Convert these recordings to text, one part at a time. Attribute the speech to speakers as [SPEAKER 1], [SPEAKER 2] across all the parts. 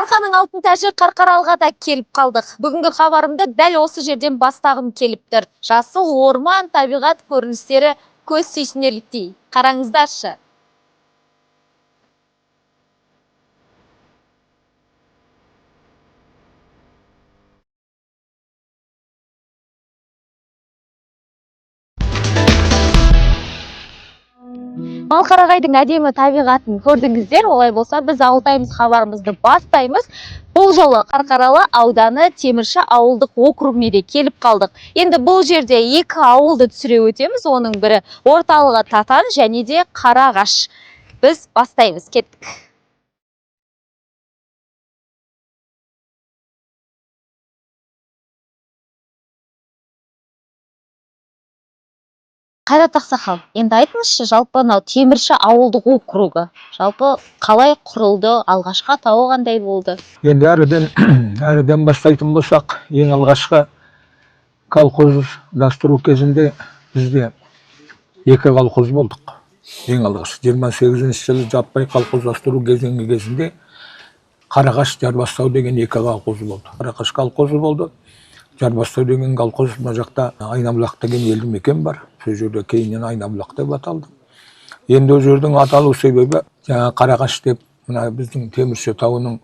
[SPEAKER 1] Арқаның алтын тәжі Қарқаралыға да келіп қалдық. Бүгінгі хабарымды дәл осы жерден бастағым келіп тұр. Жасыл орман, табиғат көріністері көз сүйсінерліктей. Қараңыздаршы. Балқарағайдың әдемі табиғатын көрдіңіздер. Олай болса, біз Ауыл Таймс хабарымызды бастаймыз. Бұл жолы Қарқаралы ауданы Темірші ауылдық округіне де келіп қалдық. Енді бұл жерде екі ауылды түсіре өтеміз. Оның бірі орталығы Татан және де Қарағаш. Біз бастаймыз, кеттік. Қайрат ақсақал, енді айтыңызшы, жалпы мынау Темірші ауылдық округі жалпы қалай құрылды, алғашқы атауы қандай болды?
[SPEAKER 2] Енді әріден бастайтын болсақ, ең алғашқы колхоздастыру кезінде бізде екі колхоз болдық. Ең алғаш 28 жылы жаппай колхоздастыру кезеңі кезінде Қарағаш, Жарбастау деген екі колхоз болды. Қарағаш колхозы болды, Жарбастау деген колхоз. Мына жақта Айнабұлақ деген елді мекен бар, сол жерде кейіннен Айнабұлақ деп аталды. Енді ол жердің аталу себебі, жаңа Қарағаш деп мына біздің Темірші тауының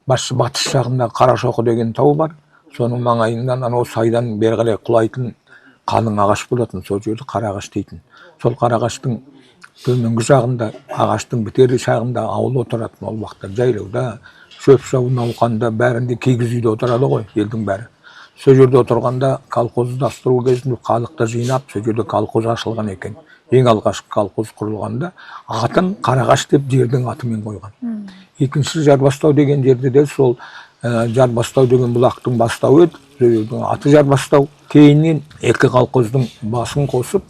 [SPEAKER 2] батыс жағында Қарашоқы деген тау бар, соның маңайынан анау сайдан бері қарай құлайтын қалың ағаш болатын, сол жерді Қарағаш дейтін. Сол Қарағаштың төменгі жағында, ағаштың бітер жағында ауыл отыратын. Ол уақытта жайлауда шөп шабу науқанда бәрінде кигіз үйде отырады ғой елдің бәрі. Сол жерде отырғанда колхоздастыру кезінде халықты жинап, сол жерде колхоз ашылған екен. Ең алғашқы колхоз құрылғанда атын Қарағаш деп жердің атымен қойған. Екінші Жарбастау деген жерде де сол Жарбастау деген бұлақтың бастауы еді, сол жердің аты Жарбастау. Кейіннен екі колхоздың басын қосып,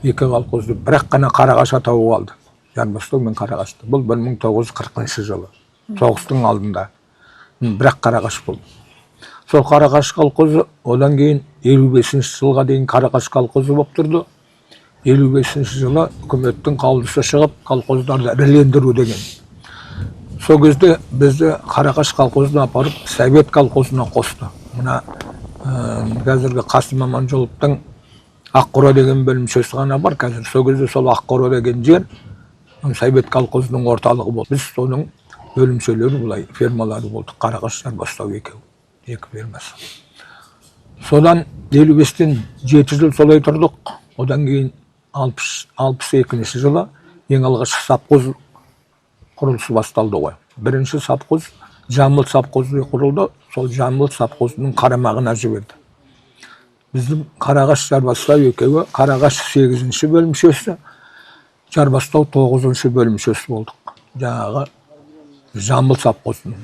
[SPEAKER 2] екі колхозды бірақ қана Қарағаш атауы қалды, Жарбастау мен Қарағашты. Бұл 1940 жылы, соғыстың алдында бірақ Қарағаш болды. Сол Қарағаш колхозы одан кейін 55 жылға дейін Қарағаш колхозы болып тұрды. 55 жылы үкіметтің қаулысы шығып, колхоздарды ірілендіру деген. Сол кезде бізді Қарағаш колхозына апарып, Совет колхозына қосты. Мына қазіргі Қасым Аманжоловтың Аққора деген бөлімшесі ғана бар қазір. Сол кезде сол Аққора деген жер Совет колхозының орталығы болды. Біз соның бөлімшелері, былай фермалары болдық. Қарағаш, Жарбастау екеуі, екі фермасы. Содан 55-тен 7 жыл солай тұрдық. Одан кейін 62-ші жылы ең алғаш совхоз құрылысы басталды ғой. Бірінші совхоз Жамбыл совхозы құрылды. Сол Жамбыл совхозының қарамағына жіберді. Біздің Қарағаш, Жарбастау екеуі, Қарағаш сегізінші бөлімшесі, Жарбастау тоғызыншы бөлімшесі болдық жаңағы Жамбыл совхозының.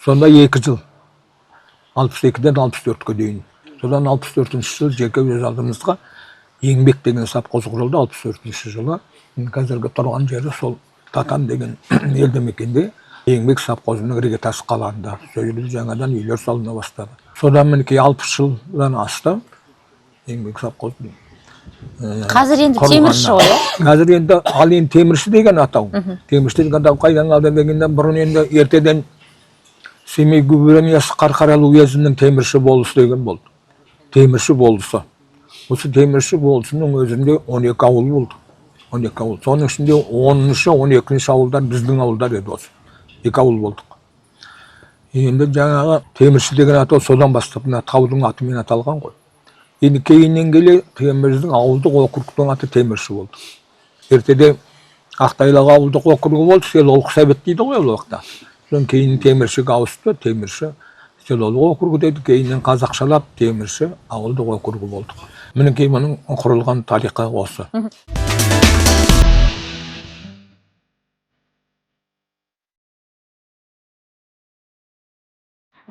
[SPEAKER 2] Сонда 2 жыл, 62-ден 64-ке дейін. Содан 64-ші жылы жеке өз алдымызға Еңбек деген совхоз құрылды. 64-ші жылы қазіргі тұрған жері сол Татан деген елді мекенде, Еңбек совхозының іргетасы қаланды. Сол жерде жаңадан үйлер салына бастады. Содан мінекей 60 жылдан асты Еңбек совхозының
[SPEAKER 1] Қазір енді
[SPEAKER 2] құрылғанына.
[SPEAKER 1] Темірші ғой, иә?
[SPEAKER 2] Қазір енді, ал енді Темірші деген атау, Темірші деген атау қайдан алды дегенде, бұрын енді ертеден Семей губерниясы Қарқаралы уезінің Темірші болысы деген болды. Темірші болысы. Осы Темірші болысының өзінде 12 ауыл болды. 12 ауыл. Соның ішінде 10-шы, 12-ші ауылдар біздің ауылдар еді осы. Екі ауыл болдық. Енді жаңағы Темірші деген атау содан бастап мына таудың атымен аталған ғой. Енді кейіннен келе Темірдің ауылдық округтың аты Темірші болды. Ертеде Ақтайлақ ауылдық округі болды, селолық совет дейді ғой ол уақытта. Содан кейін Теміршіге ауысты, Темірші селолық округі деді, кейіннен қазақшалап Темірші ауылдық округі болдық. Мінекей, мұның құрылған тарихы осы.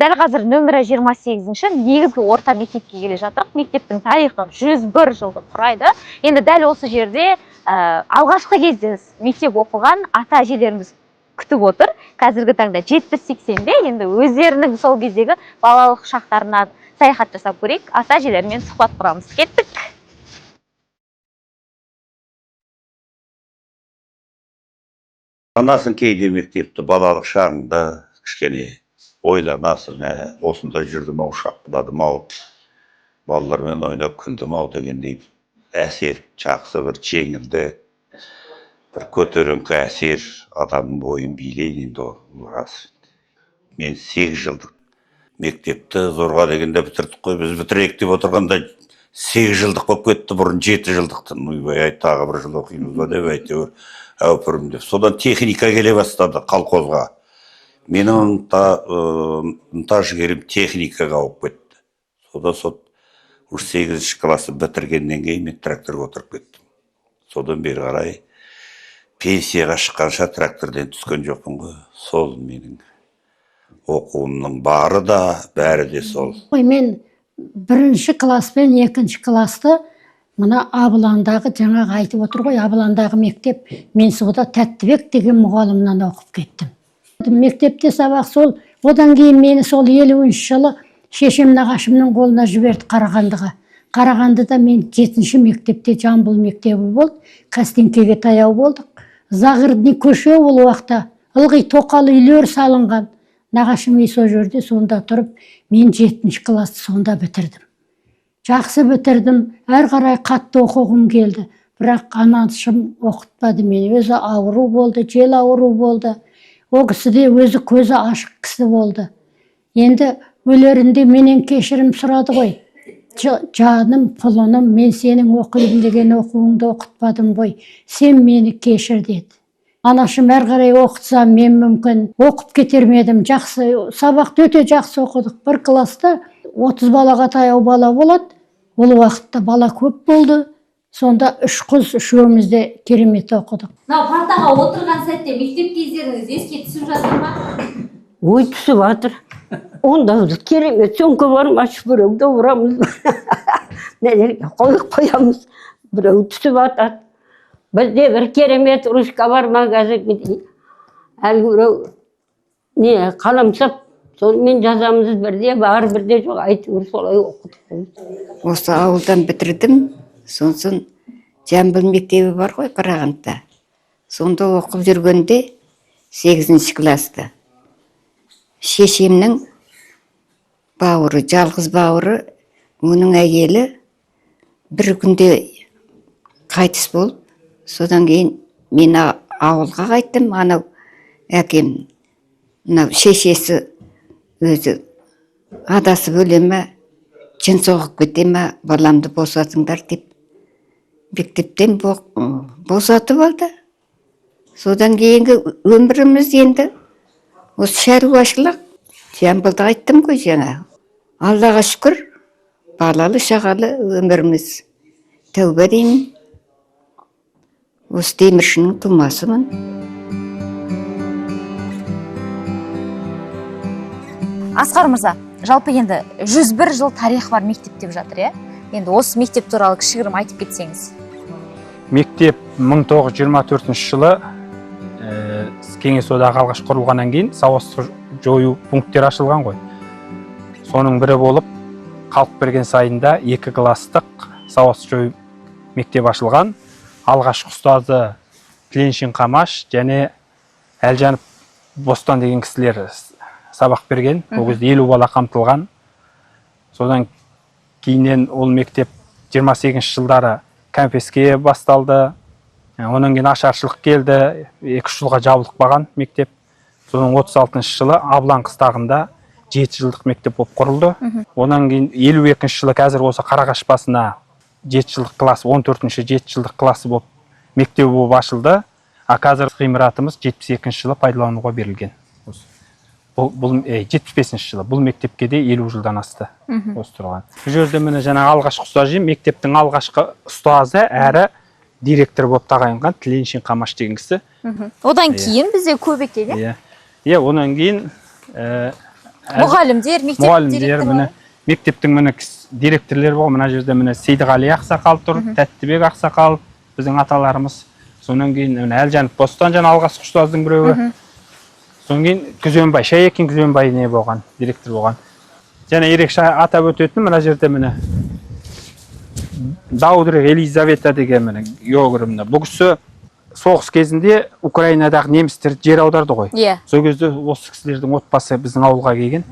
[SPEAKER 1] Дәл қазір нөмірі 28-ші негізгі орта мектепке келе жатырмық. Мектептің тарихы 101 жылды құрайды. Енді дәл осы жерде алғашқы кезде мектеп оқыған ата әжелеріміз күтіп отыр. Қазіргі таңда 70-80-де. Енді өздерінің сол кездегі балалық шақтарына саяхат жасап көрейік, ата әжелермен сұхбат құрамыз. Кеттік.
[SPEAKER 3] Анасың кейде мектепті балалық шағыңда. Кішкене ойланасың, ә, осында жүрдім ау, шапқыладым ау, балалармен ойнап күлдім ау дегендей әсер, жақсы бір жеңілді, бір көтеріңкі әсер адамның бойын билейді енді, ол рас. Мен 8 жылдық мектепті зорға дегенде бітірдік қой. Біз бітірейік деп отырғанда 8 жылдық болып кетті, бұрын 7 жылдықтан. Ойбай ай, тағы бір жыл оқимыз ба деп, әйтеуір әупірім деп. Содан техника келе бастады колхозға. Менің ынта жігерім техникаға ауып кетті. Содан сол уже сегізінші классты бітіргеннен кейін мен тракторға отырып кеттім. Содан бері қарай пенсияға шыққанша тракторден түскен жоқпын ғой. Сол менің оқуымның бары да, бәрі де сол.
[SPEAKER 4] Ой, мен бірінші класс пен екінші классты мына Абыландағы, жаңағы айтып отыр ғой, Абыландағы мектеп, мен сонда Тәттібек деген мұғалімнен оқып кеттім. Мектепте сабақ сол. Одан кейін мені сол 50-жылы шешем нағашымның қолына жіберді Қарағандыға. Қарағандыда мен жетінші мектепте, Жамбыл мектебі болды, Костенкеге таяу болдық. Загородный көше, ол уақытта ылғи тоқал үйлер салынған. Нағашым үй сол жерде, сонда тұрып, мен жетінші классты сонда бітірдім. Жақсы бітірдім. Әрі қарай қатты оқығым келді, бірақ анашым оқытпады мені. Өзі ауру болды, жел ауру болды. Ол кісі де өзі көзі ашық кісі болды. Енді өлерінде менен кешірім сұрады ғой: «Жаным, құлыным, мен сенің оқимын деген оқуыңды оқытпадым ғой, сен мені кешір», — деді. Анашым әрі қарай оқытса, мен мүмкін оқып кетер ме едім. Жақсы сабақты, өте жақсы оқыдық. Бір класста 30 балаға таяу бала болады. Ол уақытта бала көп болды. Сонда үш қыз үшеуміз де керемет оқыдық.
[SPEAKER 1] Мынау партаға отырған сәтте мектеп кездеріңіз еске түсіп жатыр ма?
[SPEAKER 5] Ой, түсіп жатыр. Онда біз керемет сөмке бар ма, біреуді ұрамыз, мына жерге қойып қоямыз, біреу түсіп жатады. Бізде бір керемет ручка бар ма қазіргідей, әлгі біреу не қаламсап, сонымен жазамыз. Бірде бар, бірде жоқ, әйтеуір солай оқыдық қой.
[SPEAKER 6] Осы ауылдан бітірдім. Сосын Жамбыл мектебі бар ғой Қарағандыда, сонда оқып жүргенде сегізінші класста шешемнің бауыры, жалғыз бауыры, оның әйелі бір күнде қайтыс болып, содан кейін мен ауылға қайттым. Анау әкем, мынау шешесі өзі адасып өле ме, жын соғып кете ме, баламды босатыңдар деп мектептен босатып алды. Содан кейінгі өміріміз енді осы шаруашылық. Жамбылды айттым ғой жаңа. Аллаға шүкір, балалы шағалы өміріміз, тәуба деймін. Осы Теміршінің тумасымын.
[SPEAKER 1] Асқар мырза, жалпы енді 101 жыл тарихы бар мектеп деп жатыр, иә? Енді осы мектеп туралы кішігірім айтып кетсеңіз.
[SPEAKER 7] Мектеп 1924 жылы Кеңес одағы алғаш құрылғаннан кейін сауатсыздық жою пункттері ашылған ғой. Соның бірі болып Халық берген сайында екі класстық сауатсыз жою мектеп ашылған. Алғашқы ұстазы Тіленшин Қамаш және Әлжанов Бостан деген кісілер сабақ берген. Ол кезде 50 бала қамтылған. Содан кейіннен ол мектеп 28 жылдары кәмпеске басталды. Одан кейін ашаршылық келді, 2-3 жылға жабылып қалған мектеп. Соның 36 жылы Абылан қыстағында 7 жылдық мектеп болып құрылды. Одан кейін 52 жылы қазір осы Қарағаш басына 7 жылдық класс, 14-ші 7 жылдық классы болып, мектебі болып ашылды. А қазір ғимаратымыз 72 жылы пайдалануға берілген. Осы. Бұл 75 жылы бұл мектепке де 50 жылдан асты осы тұрған. Бұл жерде міне жаңағы алғашқы ұстаз, мектептің алғашқы ұстазы әрі директор болып тағайындалған Тіленшин Қамаш деген кісі.
[SPEAKER 1] Одан
[SPEAKER 7] Иә.
[SPEAKER 1] кейін бізде көп екен, иә?
[SPEAKER 7] Иә, одан кейін
[SPEAKER 1] Мұғалімдер, мектеп
[SPEAKER 7] мұғалімдер,
[SPEAKER 1] директорлары.
[SPEAKER 7] Міне, мектептің міне директорлері болған. Мына жерде міне Сейдіғали ақсақал тұр, Тәттібек ақсақал, біздің аталарымыз. Содан кейін міне Әлжанов Бостан, жаңа алғашқы ұстаздың біреуі. Содан кейін Күзенбай, Шаекин Күзенбай не болған, директор болған. Және ерекше атап өтетін мына жерде міне Даудрик Елизавета деген міне географ, міне бұл кісі. Соғыс кезінде Украинадағы немістер жер аударды ғой.
[SPEAKER 1] Иә.
[SPEAKER 7] Сол кезде осы кісілердің отбасы біздің ауылға келген.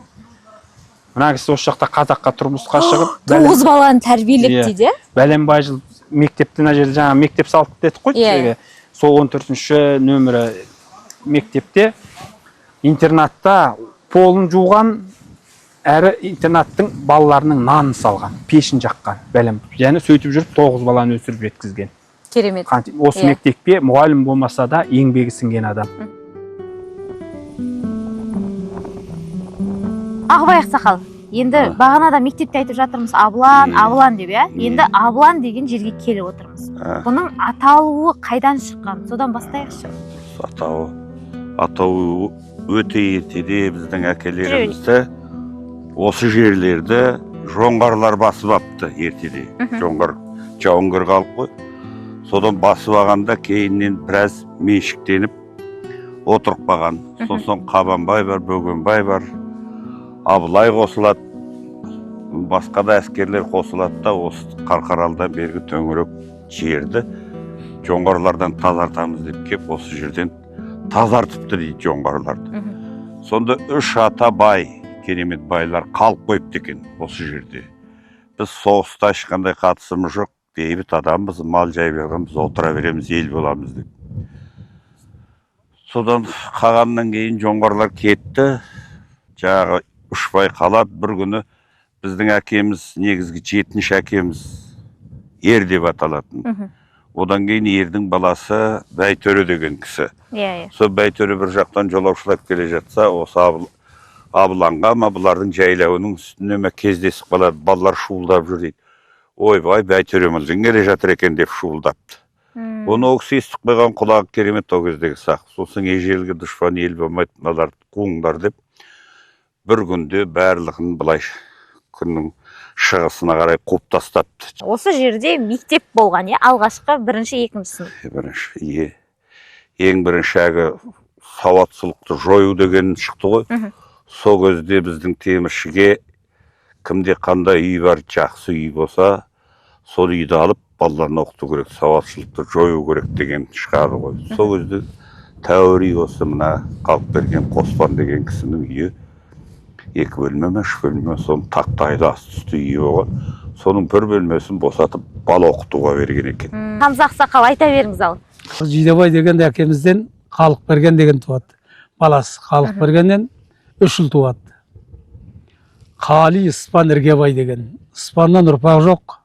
[SPEAKER 7] Мына кісі осы жақта қазаққа тұрмысқа шығып,
[SPEAKER 1] 9 баланы тәрбиелеп
[SPEAKER 7] Иә.
[SPEAKER 1] дейді, иә?
[SPEAKER 7] Бәленбай жыл мектепті мына жерде жаңа мектеп салдық дедік қой.
[SPEAKER 1] Иә.
[SPEAKER 7] Жерге. Сол 14-ші нөмірі мектепте интернатта полын жуған, әрі интернаттың балаларының нанын салған, пешін жаққан бәлем. Және сөйтіп жүріп 9 баланы өсіріп жеткізген.
[SPEAKER 1] Керемет.
[SPEAKER 7] Осы
[SPEAKER 1] Иә.
[SPEAKER 7] мектепке мұғалім болмаса да еңбегі сіңген адам.
[SPEAKER 1] Ағыбай ақсақал, енді бағанада мектепте айтып жатырмыз Абылан, Абылан деп, иә? Енді Абылан деген жерге келіп отырмыз. Бұның аталуы қайдан шыққан? Содан бастайықшы.
[SPEAKER 3] Атауы өте ертеде біздің әкелерімізді осы жерлерді жоңғарлар басып апты ертеде. Жоңғар жауынгер халық қой. Содан басып алғанда кейіннен біраз меншіктеніп отырып қалған. Сосын Қабанбай бар, Бөгенбай бар, Абылай қосылады, басқа да әскерлер қосылады да осы Қарқаралыдан бергі төңірек жерді жоңғарлардан тазартамыз деп кеп осы жерден тазартыпты дейді жоңғарларды. Сонда 3 ата бай, керемет байлар қалып қойыпты екен осы жерде. Біз соғыста ешқандай қатысымыз жоқ, бейбіт адамбыз, мал жай берген, біз отыра береміз, ел боламыз деп. Содан қалғаннан кейін жоңғарлар кетті, жаңағы ұшпай қалады. Бір күні біздің әкеміз, негізгі 7-ші әкеміз Ер деп аталатын. Одан кейін Ердің баласы Бәйтөре деген кісі.
[SPEAKER 1] Иә, иә.
[SPEAKER 3] Сол Бәйтөре бір жақтан жолаушылап келе жатса, осы Абыланға ма, бұлардың жайлауының үстіне ме кездесіп қалады, балалар шуылдап жүр дейді. Ойбай, Бәйтөреміздің келе жатыр екен деп шуылдапты. Оны ол кісі естіп қойған, құлағы керемет ол кездегі сақ. Сосын ежелгі дұшпан ел болмайды, мыналарды қуыңдар деп бір күнде барлығын былай күннің шығысына қарай қуып тастапты.
[SPEAKER 1] Осы жерде мектеп болған, иә? Алғашқы бірінші, екінші сынып.
[SPEAKER 3] Бірінші, е. Ең бірінші әлгі сауатсыздықты жою деген шықты ғой. Сол кезде біздің теміршіге кімде қандай үй бар, жақсы үй болса, сол үйді алып балаларын оқыту керек, сауатсыздықты жою керек деген шығады ғой. Сол кезде тәуір үй осы мына қалып берген Қоспан деген кісінің үйі, 2 бөлме ме, 3 бөлме, соның тақтайлы асты үсті үйі болған. Соның бір бөлмесін босатып бала оқытуға берген екен.
[SPEAKER 1] Хамза ақсақал, айта беріңіз ал.
[SPEAKER 8] Жидебай деген әкемізден Халық берген деген туады. Баласы Халық бергеннен 3 жыл туады. Қали Ыспан Іргебай деген. Ыспаннан ұрпақ жоқ.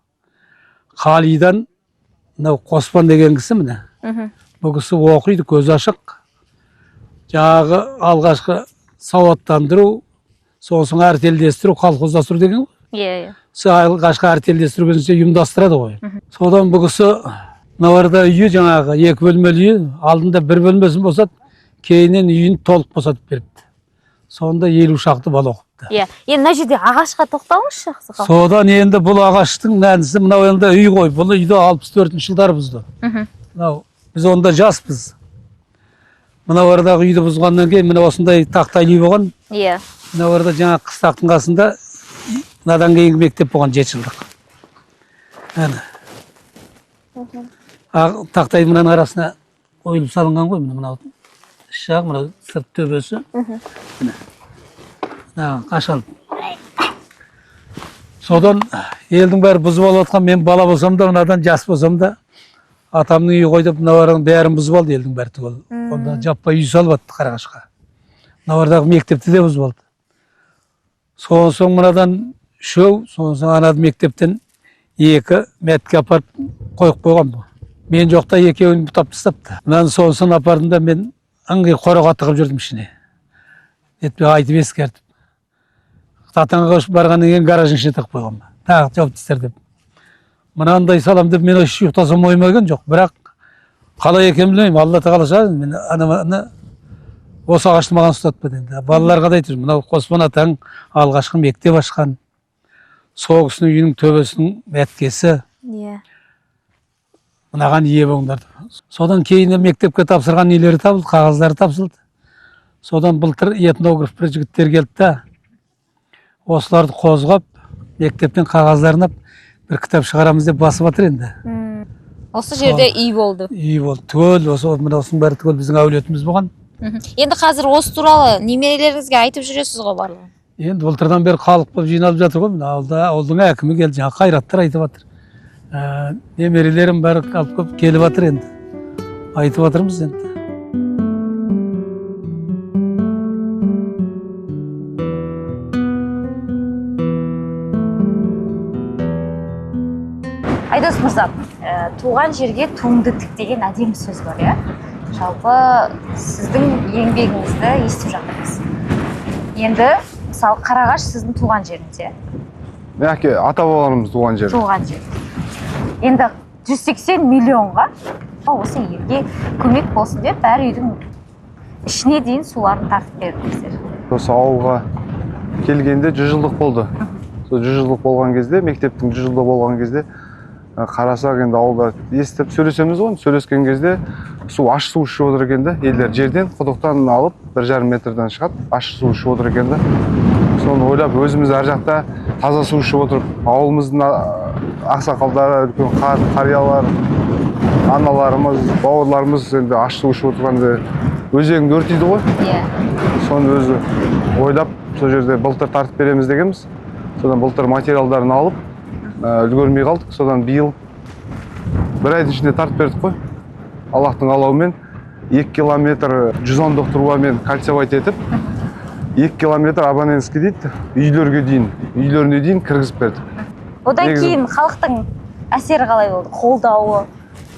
[SPEAKER 8] Қалидан мынау Қоспан деген кісі міне. Бұл кісі оқиды, көзі ашық. Жаңағы алғашқы сауаттандыру, сосын әртелдестіру, колхоздастыру деген ғой.
[SPEAKER 1] Иә, иә.
[SPEAKER 8] Сол алғашқы әртелдестіру кезінде ұйымдастырады ғой. Содан бұл кісі мыналарда үйі жаңағы 2 бөлмелі үйі, алдында бір бөлмесін босат, кейіннен үйін толық босатып беріпті. Сонда 50 шақты бала оқыпты.
[SPEAKER 1] Иә. Енді мына жерде ағашқа тоқталыңызшы, ақсақал.
[SPEAKER 8] Содан енді бұл ағаштың мәнісі мынау енді үй ғой. Бұл үйді 64-ші жылдары бұзды. Мынау біз онда жаспыз. Мынау арадағы үйді бұзғаннан кейін мына осындай тақтайлы үй болған.
[SPEAKER 1] Иә.
[SPEAKER 8] Мынау арада жаңа қыстақтың қасында мынадан кейінгі мектеп болған 7 жылдық. Әне. Тақтай мынаның арасына ойылып салынған ғой, мынау іш жағы, мынау сырт төбесі. Міне. Мына қашалып. Содан елдің бәрі бұзып алып жатқан, мен бала болсам да, мынадан жас болсам да, атамның үйі ғой деп мыналардың бәрін бұзып алды елдің бәрі түгел. Онда жаппай үй салып атты Қарағашқа. Мыналардағы мектепті де бұзып алды. Содан соң мынадан 3, содан соң ана мектептен 2 мәтке апарып қойып қойған бұл. Мен жоқта екеуін бұтап тастапты. Мынаны сосын апардым да мен ыңғай қораға тығып жүрдім ішіне. Нетпей айтып ескертіп. Татанға көшіп барғаннан кейін гаражың ішіне тығып қойған. Тағы жауып тастар деп. Мынандай салам деп мен еш ұйықтасам ойыма келген жоқ. Бірақ қалай екенін білмеймін. Алла тағала шығар. Мен ана осы ағашты маған ұстатпады енді. Балаларға да айтып жүрмін. Мынау Қоспан атаң алғашқы мектеп ашқан. Сол кісінің үйінің төбесінің мәткесі.
[SPEAKER 1] Иә.
[SPEAKER 8] Мынаған ие болыңдар. Содан кейін мектепке тапсырған нелері табылды, қағаздары тапсырылды. Содан былтыр этнограф бір жігіттер келді да, осыларды қозғап, мектептен қағаздарын алып, бір кітап шығарамыз деп басып жатыр енді.
[SPEAKER 1] Осы жерде үй болды.
[SPEAKER 8] Үй болды түгел, осы мына осының бәрі түгел біздің әулетіміз болған.
[SPEAKER 1] Енді қазір осы туралы немерелеріңізге айтып жүресіз ғой барлығын.
[SPEAKER 8] Енді былтырдан бері халық болып жиналып жатыр ғой мына ауылда. Ауылдың әкімі келді, жаңағы қайраттар айтып жатыр. Немерелерім бәрі алып көп келіп жатыр, енді айтып жатырмыз енді.
[SPEAKER 1] Айдос мырза, туған жерге туыңды тік деген әдемі сөз бар, иә? Жалпы сіздің еңбегіңізді естіп жатырмыз. Енді мысалы, Қарағаш сіздің туған жеріңіз, иә?
[SPEAKER 9] Әке, ата бабаларымыз туған жері.
[SPEAKER 1] Туған жер. Енді 180 миллионға осы елге көмек болсын деп әр үйдің ішіне дейін суларын тартып бердіңіздер.
[SPEAKER 9] Осы ауылға келгенде 100 жылдық болды. Сол 100 жылдық болған кезде, мектептің 100 жылдығы болған кезде қарасақ, енді ауылда естіп сөйлесеміз ғой, сөйлескен кезде су, ащы су ішіп отыр екен да елдер. Жерден, құдықтан алып, 1,5 метрден шығады, ащы су ішіп отыр екен да. Соны ойлап, өзіміз ар жақта таза су ішіп отырып, ауылымыздың ақсақалдары, үлкен қарт қариялар, аналарымыз, бауырларымыз енді ащы су ішіп отырғанда өзегіңді өртейді ғой. Соны өзі ойлап, сол жерде былтыр тартып береміз дегенбіз. Содан былтыр материалдарын алып, үлгермей қалдық. Содан биыл бір айдың ішінде тартып бердік қой. Аллахтың қалауымен 2 километр 110-дық трубамен кольцевать етіп, 2 километр абонентский дейді, үйлерге дейін, үйлеріне дейін кіргізіп бердік.
[SPEAKER 1] Одан кейін халықтың әсері қалай болды, қолдауы?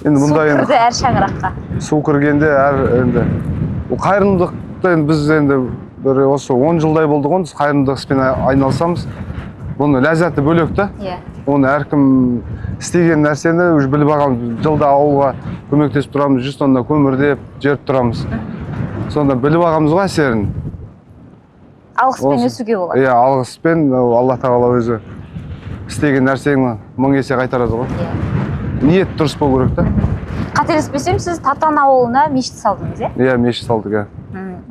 [SPEAKER 9] Енді
[SPEAKER 1] Су
[SPEAKER 9] мұнда енді
[SPEAKER 1] кірді әр шаңыраққа.
[SPEAKER 9] Су кіргенде әр енді бұл қайырымдылықты енді біз енді бір осы 10 жылдай болды ғой, біз қайырымдылық іспен айналысамыз. Бұның ләззаты бөлек та. Оны әркім істеген нәрсені уже біліп алғанбыз. Жылда ауылға көмектесіп тұрамыз, 100 тонна көмір деп жіберіп тұрамыз. Сонда біліп алғанбыз ғой әсерін.
[SPEAKER 1] Алғыспен өсуге болады.
[SPEAKER 9] Иә, алғыспен. Ол Алла тағала өзі істеген нәрсеңі мың есе қайтарады ғой. Ниет дұрыс болу керек та.
[SPEAKER 1] Қателеспесем, сіз Татан ауылына мешіт салдыңыз, иә?
[SPEAKER 9] Иә, мешіт салдық, иә.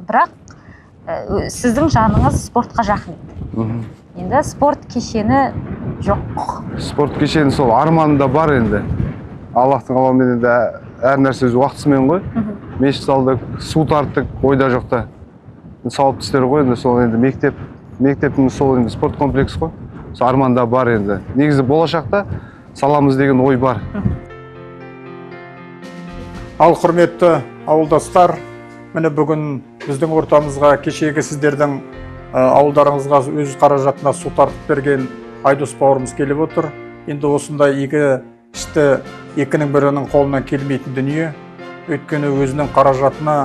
[SPEAKER 1] Бірақ сіздің жаныңыз спортқа жақын еді. Енді спорт кешені жоқ.
[SPEAKER 9] Спорт кешені сол арманында бар енді. Аллахтың қалауымен енді әр нәрсе өз уақытысымен ғой. Мешіт салдық, су тарттық, ойда жоқта. Сауапты істер ғой енді, сол енді мектептің сол енді спорт комплекс қой. Сол арманда бар енді. Негізі болашақта саламыз деген ой бар.
[SPEAKER 10] Ал құрметті ауылдастар, міне бүгін біздің ортамызға кешегі сіздердің ауылдарыңызға өз қаражатына су тартып берген Айдос бауырымыз келіп отыр. Енді осындай игі істі екінің бірінің қолынан келмейтін дүние. Өйткені өзінің қаражатына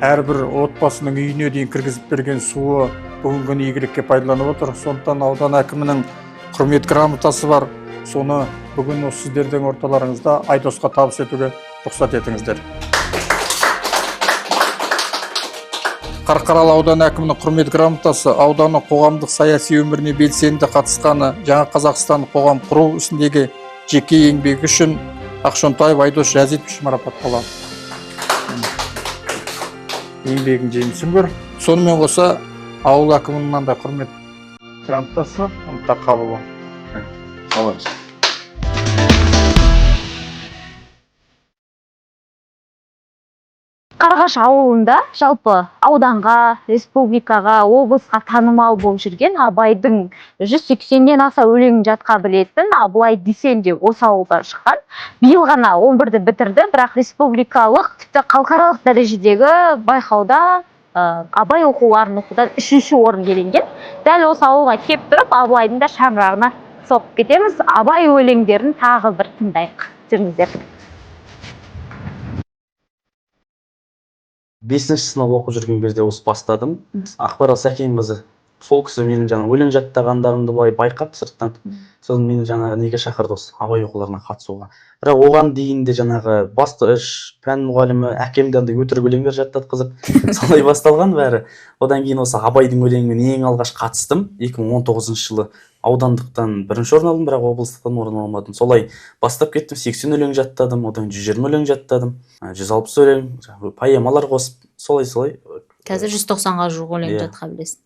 [SPEAKER 10] әрбір отбасының үйіне дейін кіргізіп берген суы бүгінгі күні игілікке пайдаланып отыр. Сондықтан аудан әкімінің құрмет грамотасы бар. Соны бүгін осы сіздердің орталарыңызда Айдосқа табыс етуге рұқсат етіңіздер. Қарқаралы ауданы әкімінің құрмет грамотасы ауданның қоғамдық саяси өміріне белсенді қатысқаны, Жаңа Қазақстан қоғам құру ісіндегі жеке еңбегі үшін Ақшонтаев Айдос Жазитович марапатталады. Еңбегің жемісін көр. Сонымен қоса ауыл әкімінің мынандай құрмет грамотасы қабыл.
[SPEAKER 9] Алыңыз.
[SPEAKER 1] Қарағаш ауылында жалпы ауданға, республикаға, облысқа танымал болып жүрген Абайдың 180-нен аса өлеңін жатқа білетін Абылай Дүйсен де осы ауылдан шыққан. Биыл ғана 11-ді бітірді, бірақ республикалық, тіпті халықаралық дәрежедегі байқауда Абай оқуларын оқудан 3-ші орын иеленген. Дәл осы ауылға кеп тұрып, Абылайдың да шаңырағына соғып кетеміз. Абай өлеңдерін тағы бір тыңдайық. Жүріңіздер.
[SPEAKER 11] 5-ші сынып оқып жүрген кезде осы бастадым. Ақбарал Сәкенқызы, сол кісі менің жаңа өлең жаттағандарымды былай байқап сырттан, сосын мені жаңа неге шақырды, осы Абай оқуларына қатысуға. Бірақ оған дейін де жаңағы бастауыш пән мұғалімі әкем де андай өтірік өлеңдер жаттатқызып, солай басталған бәрі. Одан кейін осы Абайдың өлеңімен ең алғаш қатыстым. 2019 жылы аудандықтан бірінші орын алдым, бірақ облыстықтан орын алмадым. Солай бастап кеттім, 80 өлең жаттадым, одан 120 өлең жаттадым, 160 өлең, жаңағы поэмалар қосып, солай-солай.
[SPEAKER 12] Қазір 190-ға жуық өлең жатқа білесің.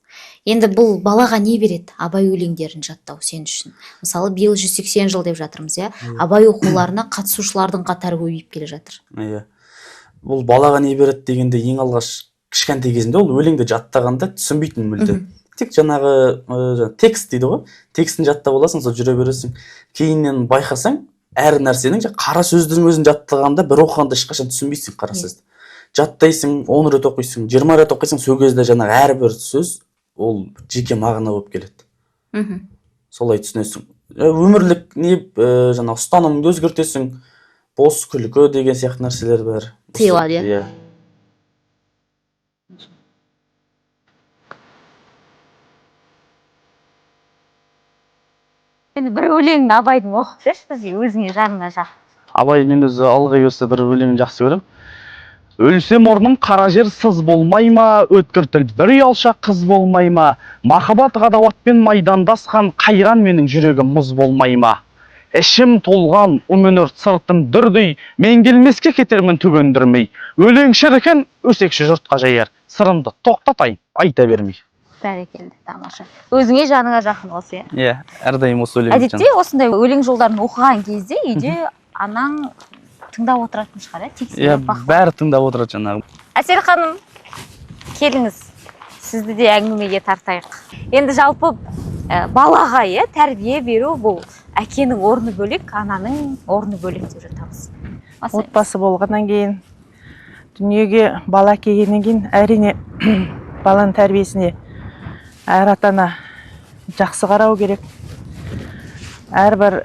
[SPEAKER 12] Енді бұл балаға не береді Абай өлеңдерін жаттау сен үшін?
[SPEAKER 1] Мысалы, биыл 180 жыл деп жатырмыз, иә. Абай оқуларына қатысушылардың қатары көбейіп келе жатыр.
[SPEAKER 11] Иә, бұл балаға не береді дегенде, ең алғаш кішкентай кезінде ол өлеңді жаттағанда түсінбейтін мүлде. Тек жаңағы жаңа текст дейді ғой, текстін жаттап аласың, сол жүре бересің. Кейіннен байқасаң, әр нәрсенің қара сөздің өзін жаттағанда, бір оқығанда ешқашан түсінбейсің. Қара сөзді жаттайсың, 10 рет оқисың, 20 рет оқисың, сол кезде жаңағы әрбір сөз ол жеке мағына болып келеді. Солай түсінесің. Өмірлік не, жаңағы ұстанымыңды өзгертесің, бос күлкі деген сияқты нәрселер бәрі
[SPEAKER 1] Тыйылады, иә?
[SPEAKER 11] Иә.
[SPEAKER 1] Енді бір өлең Абайдың оқып жіберші бізге, өзіңе жаныңа жақын.
[SPEAKER 11] Абай, мен өзі ылғи осы бір өлеңін жақсы көремін. Өлсем орным қара жер сыз болмай ма, өткір тіл бір ұялшақ қыз болмай ма, махаббат ғадауатпен майдандасқан қайран менің жүрегім мұз болмай ма, ішім толған өмір сыртым дүрдей, мен келмеске кетермін түгендірмей, өлең шіркін өсекші жұртқа жаяр, сырымды тоқтатайын айта бермей.
[SPEAKER 1] Бәрекелді, тамаша. Өзіңе жаныңа жақын осы, иә?
[SPEAKER 11] Иә, әрдайым осы өлең.
[SPEAKER 1] Әдетте осындай өлең жолдарын оқыған кезде үйде анаң тыңдап отыратын шығар, иә? Тексеріп, бақылап.
[SPEAKER 11] Бәрі тыңдап отырады жаңағы.
[SPEAKER 1] Әсел ханым, келіңіз, сізді де әңгімеге тартайық. Енді жалпы балаға, иә, тәрбие беру бұл әкенің орны бөлек, ананың орны бөлек деп жатамыз. Асел.
[SPEAKER 12] Отбасы болғаннан кейін, дүниеге бала келгеннен кейін, әрине, баланың тәрбиесіне әр ата ана жақсы қарау керек. Әрбір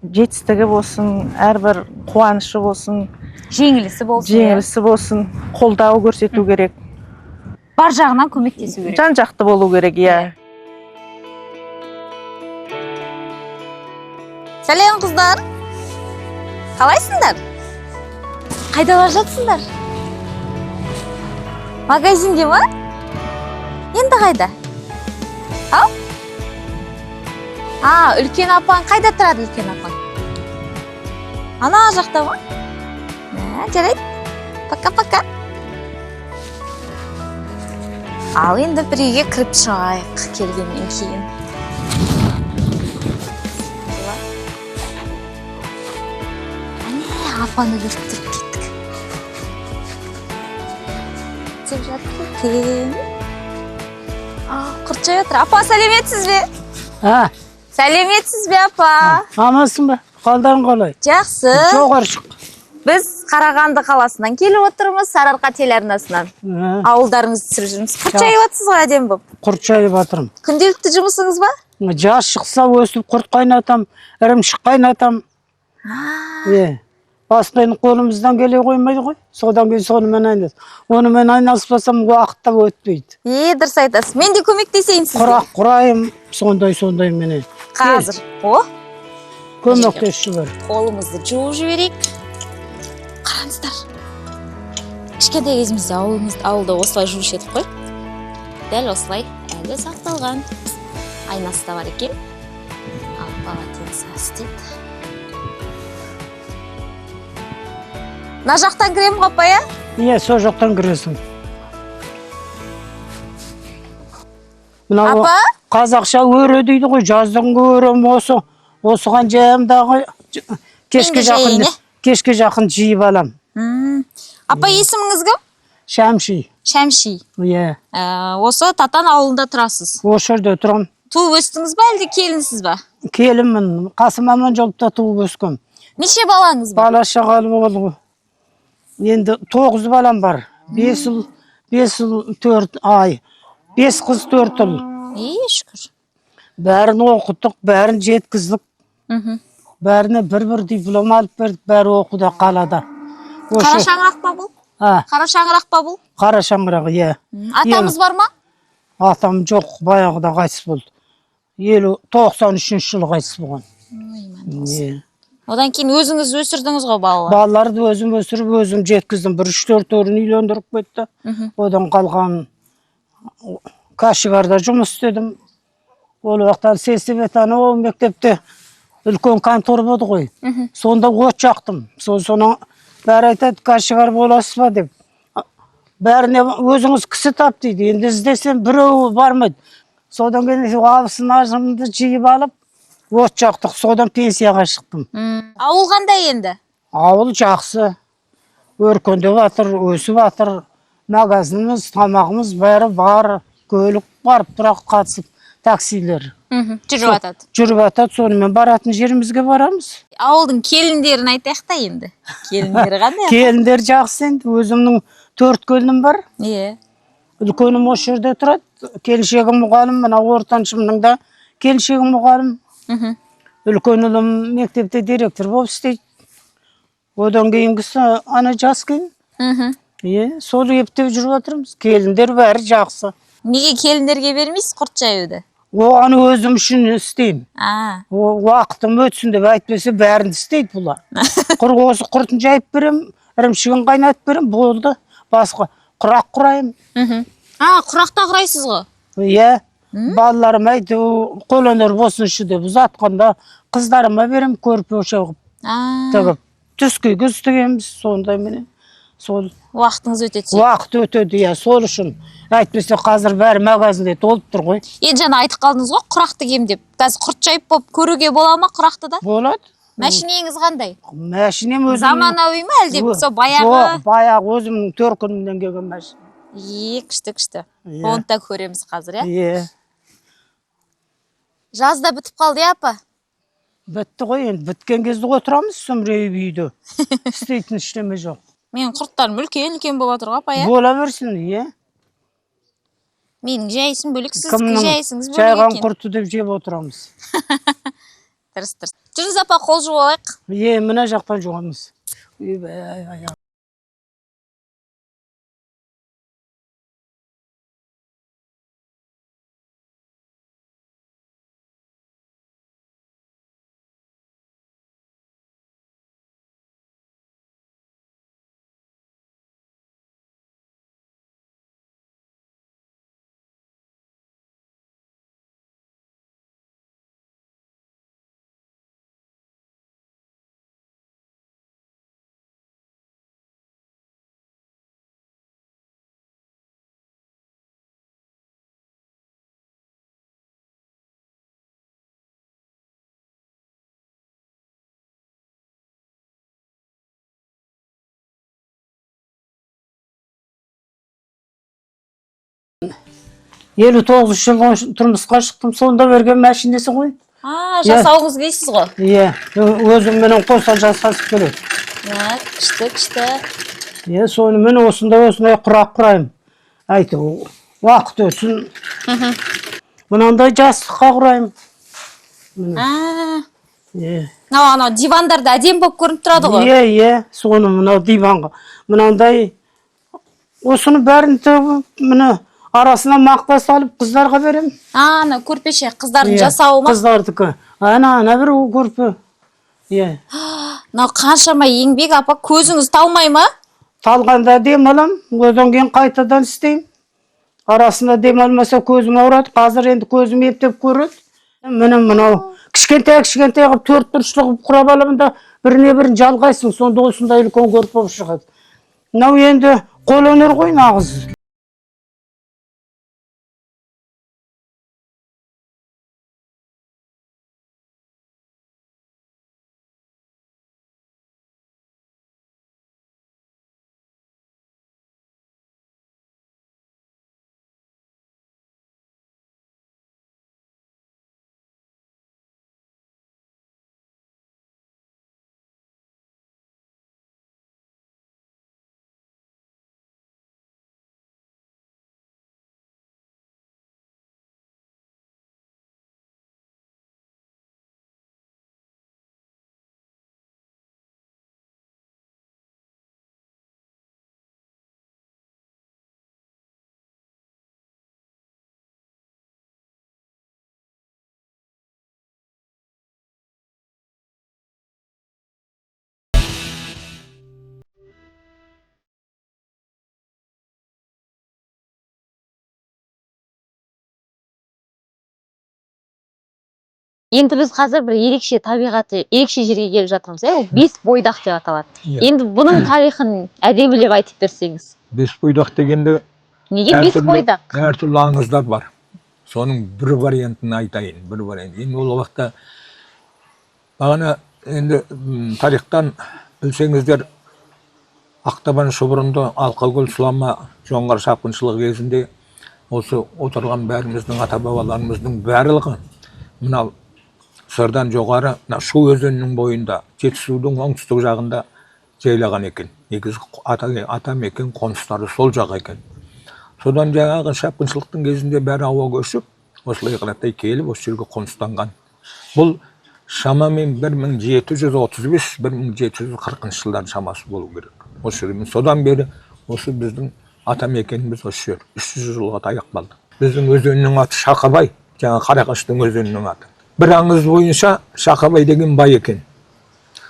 [SPEAKER 12] жетістігі болсын, әрбір қуанышы болсын,
[SPEAKER 1] жеңілісі болсын, иә.
[SPEAKER 12] Жеңілісі болсын, қолдау көрсету керек.
[SPEAKER 1] Бар жағынан көмектесу керек.
[SPEAKER 12] Жан жақты болу керек, иә.
[SPEAKER 1] Сәлем, қыздар, қалайсыңдар? Қайда бара жатсыңдар? Магазинге ма? Енді қайда? Ау, а үлкен апаң қайда тұрады? Үлкен апаң ана жақта ма? Ә, жарайды, пока, пока. Ал енді бір үйге кіріп шығайық келгеннен кейін. Әне, апаны көріп тұрып кеттік деп жатыр екен. А, құрт жеп жатыр. Апа, сәлеметсіз бе?
[SPEAKER 13] А,
[SPEAKER 1] Сәлеметсіз бе, апа?
[SPEAKER 13] Амансың ба? Қалдарың қалай?
[SPEAKER 1] Жақсы.
[SPEAKER 13] Жоғары шық.
[SPEAKER 1] Біз Қарағанды қаласынан келіп отырмыз, Сарыарқа телеарнасынан. Ауылдарыңызды түсіріп жүрміз. Құрт жайып жатсыз ғой әдемі болып.
[SPEAKER 13] Құрт жайып жатырмын.
[SPEAKER 1] Күнделікті жұмысыңыз ба?
[SPEAKER 13] Жаз шықса, өсіп құрт қайнатам, ірімшік қайнатам. Е, басқа енді қолымыздан келе қоймайды ғой. Содан кейін сонымен айналыс. Онымен айналыспасам, уақыт та өтпейді.
[SPEAKER 1] Е, дұрыс айтасыз. Мен де көмектесейін сізге.
[SPEAKER 13] Құрақ құрайым, сондай сондай менен.
[SPEAKER 1] Қазір. О,
[SPEAKER 13] Көмектесші бер.
[SPEAKER 1] қолымызды жуып жіберейік. Қараңыздар. Кішкентай кезімізде ауылымыз, ауылда осылай жуушы едік қой. Дәл осылай әлі сақталған. Айнасы да бар екен. Ал полотенце істейді. Мына жақтан кіремін ғой, апа, иә?
[SPEAKER 13] Иә, сол жақтан кіресің. Мынау
[SPEAKER 1] Апа?
[SPEAKER 13] Қазақша өре дейді ғой, жаздың өрем осы. Осыған жаям дағы кешке
[SPEAKER 1] Мен де
[SPEAKER 13] жақын
[SPEAKER 1] жайын, иә?
[SPEAKER 13] кешке жақын жиып алам.
[SPEAKER 1] Апа, есіміңіз кім?
[SPEAKER 13] Шәмши.
[SPEAKER 1] Шәмши.
[SPEAKER 13] Иә.
[SPEAKER 1] Осы Татан ауылында тұрасыз.
[SPEAKER 13] Осы жерде тұрамын.
[SPEAKER 1] Туып өстіңіз ба, әлде келінсіз ба?
[SPEAKER 13] Келінмін. Қасым Аманжоловта туып өскем.
[SPEAKER 1] Неше балаңыз бар?
[SPEAKER 13] Бала шағалы болды ғой. Енді тоғыз балам бар. Бес ұл, бес ұл, төрт ай. Бес қыз, төрт ұл.
[SPEAKER 1] Е, шүкір.
[SPEAKER 13] Бәрін оқыттық, бәрін жеткіздік. Бәріне бір-бір диплом алып бердік, бәрі оқуда қалада.
[SPEAKER 1] Қара шаңырақ па бұл?
[SPEAKER 13] А,
[SPEAKER 1] Қара шаңырақ па бұл?
[SPEAKER 13] Қара шаңырақ, иә.
[SPEAKER 1] Атамыз бар ма?
[SPEAKER 13] Атам жоқ, баяғыда қайтыс болды. 93-жылы қайтыс болған. Иә.
[SPEAKER 1] Одан кейін өзіңіз өсірдіңіз ғой балалар.
[SPEAKER 13] Балаларды өзім өсіріп, өзім жеткіздім. Бір үш төртеуін үйлендіріп кетті. Одан қалған кашигарда жұмыс істедім. Ол уақытта сельсовет, анау мектепте үлкен контор болды ғой. Сонда от жақтым. Сол соны бәрі айтады, кашигар боласыз ба деп. Бәріне өзіңіз кісі тап дейді. Енді іздесем, біреуі бармайды. Содан кейін абысын ажымды жиып алып, От жақтық, содан пенсияға шықтым.
[SPEAKER 1] Ауыл қандай енді?
[SPEAKER 13] Ауыл жақсы, өркендеп жатыр, өсіп жатыр. Магазиніміз, тамағымыз бәрі бар, көлік барып тұрақ қатысып, таксилер.
[SPEAKER 1] Жүріп жатады.
[SPEAKER 13] Жүріп жатады, сонымен баратын жерімізге барамыз.
[SPEAKER 1] Ауылдың келіндерін айтайық та енді. Келіндері қандай?
[SPEAKER 13] Келіндер жақсы енді, өзімнің 4 келінім бар.
[SPEAKER 1] Иә.
[SPEAKER 13] Үлкенім осы жерде тұрады, келіншегім мұғалім, мына ортаншымның да келіншегі мұғалім. Үлкен ұлым мектепте директор болып істейді. Одан кейінгісі ана жас келін. Е, сол ептеп жүріп жатырмыз. Келіндер бәрі жақсы.
[SPEAKER 1] Неге келіндерге бермейсіз құрт жаюды?
[SPEAKER 13] Оған өзім үшін істеймін.
[SPEAKER 1] А.
[SPEAKER 13] О, уақытым өтсін деп, әйтпесе бәрін істейді бұлар. Құр осы құртын жайып беремін, ірімшігін қайнатып беремін, болды. Басқа құрақ құраймын.
[SPEAKER 1] А, құрақ та құрайсыз ғой?
[SPEAKER 13] Иә, балаларым әйтеуір қолөнер болсыншы деп ұзатқанда қыздарыма беремін, көрпе қылып тігіп. Түскиге тігеміз сондайменен. Сол
[SPEAKER 1] Уақытыңыз өтеді.
[SPEAKER 13] Уақыт өтеді, иә, сол үшін. Әйтпесе қазір бәрі магазинде толып тұр ғой.
[SPEAKER 1] Енді жаңа айтып қалдыңыз ғой, құрақ тігемін деп. Қазір құрт жайып болып көруге бола ма құрақты да?
[SPEAKER 13] Болады.
[SPEAKER 1] Мәшинеңіз қандай?
[SPEAKER 13] Мәшинем өзімнің.
[SPEAKER 1] Заманауи ма әлде сол баяғы?
[SPEAKER 13] Жоқ, баяғы өзімнің төркінімнен келген мәшине.
[SPEAKER 1] Е, күшті, күшті.
[SPEAKER 13] Иә.
[SPEAKER 1] Оны да көреміз қазір, иә?
[SPEAKER 13] Иә.
[SPEAKER 1] Жаз да бітіп қалды, иә, апа?
[SPEAKER 13] Бітті ғой енді, біткен кезде отырамыз сүмірейіп үйде. Істейтін ештеме жоқ.
[SPEAKER 1] Менің құрттарым үлкен-үлкен болып жатыр ғой, апа, иә?
[SPEAKER 13] Бола берсін, иә.
[SPEAKER 1] Менің жайысым бөлек, сіздікі
[SPEAKER 13] Кімнің
[SPEAKER 1] жайысыңыз бөлек
[SPEAKER 13] жайған
[SPEAKER 1] екен.
[SPEAKER 13] құрты деп жеп отырамыз.
[SPEAKER 1] Дұрыс, дұрыс. Жүріңіз, апа, қол жуып алайық.
[SPEAKER 13] Е, мына жақтан жуамыз. Ойбай, аяқ. 59-жылы тұрмысқа шықтым, сонда берген мәшинесі ғой.
[SPEAKER 1] А, жасауыңыз дейсіз ғой?
[SPEAKER 13] Иә, өзімменен қоса жасасып келеді.
[SPEAKER 1] Иә, күшті, күшті.
[SPEAKER 13] Иә, сонымен осындай осындай құрақ құраймын. Әйтеуір уақыт өтсін. Мынандай жастыққа құраймын.
[SPEAKER 1] А,
[SPEAKER 13] Иә.
[SPEAKER 1] мынау анау дивандарда әдемі болып көрініп тұрады ғой.
[SPEAKER 13] Иә, иә, соны мынау диванға. Мынандай осыны бәрін тігіп, міне арасына мақта салып қыздарға беремін.
[SPEAKER 1] А, ана көрпеше қыздардың
[SPEAKER 13] Иә,
[SPEAKER 1] жасауы ма?
[SPEAKER 13] Қыздардікі. Ана, ана бір көрпе. Иә.
[SPEAKER 1] Мынау қаншама еңбек, апа, көзіңіз талмай ма?
[SPEAKER 13] Талғанда дем алам, одан кейін қайтадан істеймін. Арасында дем алмаса көзім ауырады. Қазір енді көзім ептеп көреді. Міне мынау кішкентай кішкентай қылып төрт бұрышты қылып құрап аламын да, біріне бірін жалғайсың, сонда осындай үлкен көрпе болып шығады. Мынау енді қолөнер ғой нағыз.
[SPEAKER 1] Енді біз қазір бір ерекше табиғаты ерекше жерге келіп жатырмыз, иә, ол Бес бойдақ деп аталады.
[SPEAKER 2] Иә.
[SPEAKER 1] Енді бұның тарихын әдемілеп айтып берсеңіз.
[SPEAKER 2] Бес бойдақ дегенде
[SPEAKER 1] Неге бес бойдақ?
[SPEAKER 2] Әртүрлі аңыздар бар. Соның бір вариантын айтайын, бір вариант. Енді ол уақытта Бағана енді тарихтан білсеңіздер, Ақтабан шұбырынды, Алқакөл сұлама жоңғар шапқыншылығы кезінде осы отырған бәріміздің ата бабаларымыздың барлығы мынау Сырдан жоғары мына Шу өзенінің бойында, Жетісудың оңтүстік жағында жайлаған екен. Негізгі ата мекен қоныстары сол жақ екен. Содан жаңағы шапқыншылықтың кезінде бәрі ауа көшіп, осылай қаратай келіп осы жерге қоныстанған. Бұл шамамен 1735-1740 жылдар шамасы болу керек. Осы жерде содан бері осы біздің ата мекеніміз осы жер. 300 жылға таяқ қалды. Біздің өзеннің аты Шақабай, жаңа Қарағаштың өзенінің аты. Бір аңыз бойынша Шақабай деген бай екен.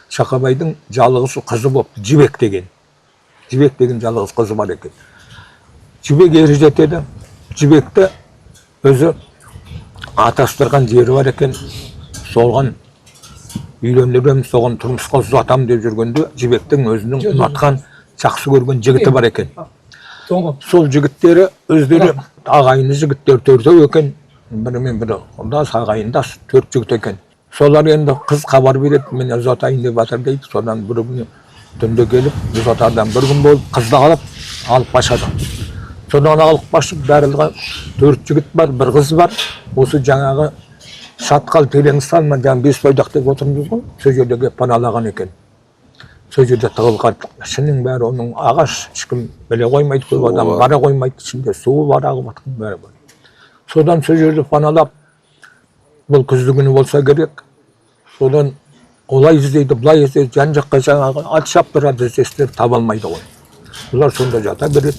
[SPEAKER 2] Шақабайдың жалғыз қызы болыпты, Жібек деген. Жібек деген жалғыз қызы бар екен. Жібек ері жетеді. Жібекті өзі атастырған жері бар екен. Соған үйлендірем, соған тұрмысқа ұзатам деп жүргенде Жібектің өзінің ұнатқан, жақсы көрген жігіті бар екен. Сол жігіттері өздері ағайынды жігіттер төртеу екен. Бірімен бірі құрдас, ағайындас төрт жігіт екен. Солар енді қыз хабар береді, мен ұзатайын деп жатыр дейді. Содан бір күні түнде келіп, ұзатардан бір күн болып қызды алып қашады. Содан алып қашып, барлығы төрт жігіт бар, бір қыз бар. Осы жаңағы шатқал терең салма, жаңа бес бойдақ деп отырмыз ғой, сол жерде келіп паналаған екен. Сол жерде тығылған, ішінің бәрі оның ағаш, ешкім біле қоймайды, көп адам бара қоймайды, ішінде суы бар, ағып жатқан бәрі бар. Содан сол жерде паналап, бұл күзді күні болса керек, содан олай іздейді, былай іздейді, жан жаққа жаңағы ат шаптырады, іздестіріп таба алмайды ғой. Бұлар сонда жата береді,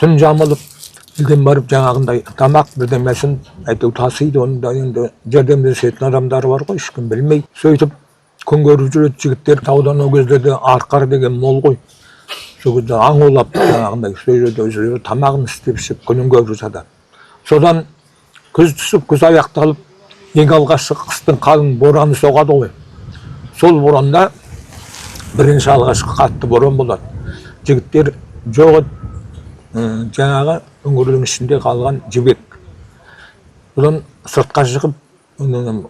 [SPEAKER 2] түн жамылып, елден барып жаңағындай тамақ бірдемесін әйтеуір тасиды, оны да енді жәрдемдесетін адамдары бар ғой, ешкім білмейді. Сөйтіп күн көріп жүреді жігіттер. Таудан ол кездерде арқар деген мол ғой, сол кезде аң аулап жаңағындай сол жерде өздері тамағын істеп ішіп күнін көріп жатады. Содан күз түсіп, күз аяқталып, ең алғашқы қыстың қалың бораны соғады ғой. Сол боранда бірінші алғашқы қатты боран болады. Жігіттер жоқ, жаңағы үңгірдің ішінде қалған Жібек. Содан сыртқа шығып,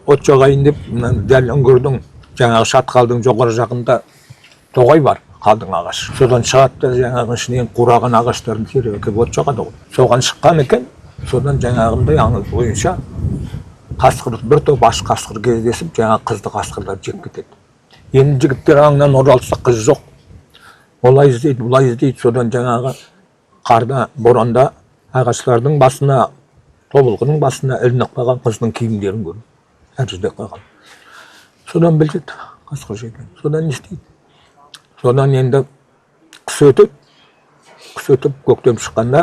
[SPEAKER 2] от жағайын деп, дәл үңгірдің жаңағы шатқалдың жоғары жағында тоғай бар, қалдың ағаш. Содан шығады да жаңағы ішінен қураған ағаштарын теріп әкеліп от жағады ғой. Соған шыққан екен. Содан жаңағындай аңыз бойынша қасқыр, бір топ аш қасқыр кездесіп, жаңағы қызды қасқырлар жеп кетеді. Енді жігіттер аңнан оралса, қыз жоқ. Олай іздейді, бұлай іздейді. Содан жаңағы қарда, боранда ағаштардың басына, тобылғының басына ілініп қалған қыздың киімдерін көріп, әр жерде қалған. Содан біледі қасқыр жеген. Содан не істейді? Содан енді қыс өтіп, қыс өтіп көктем шыққанда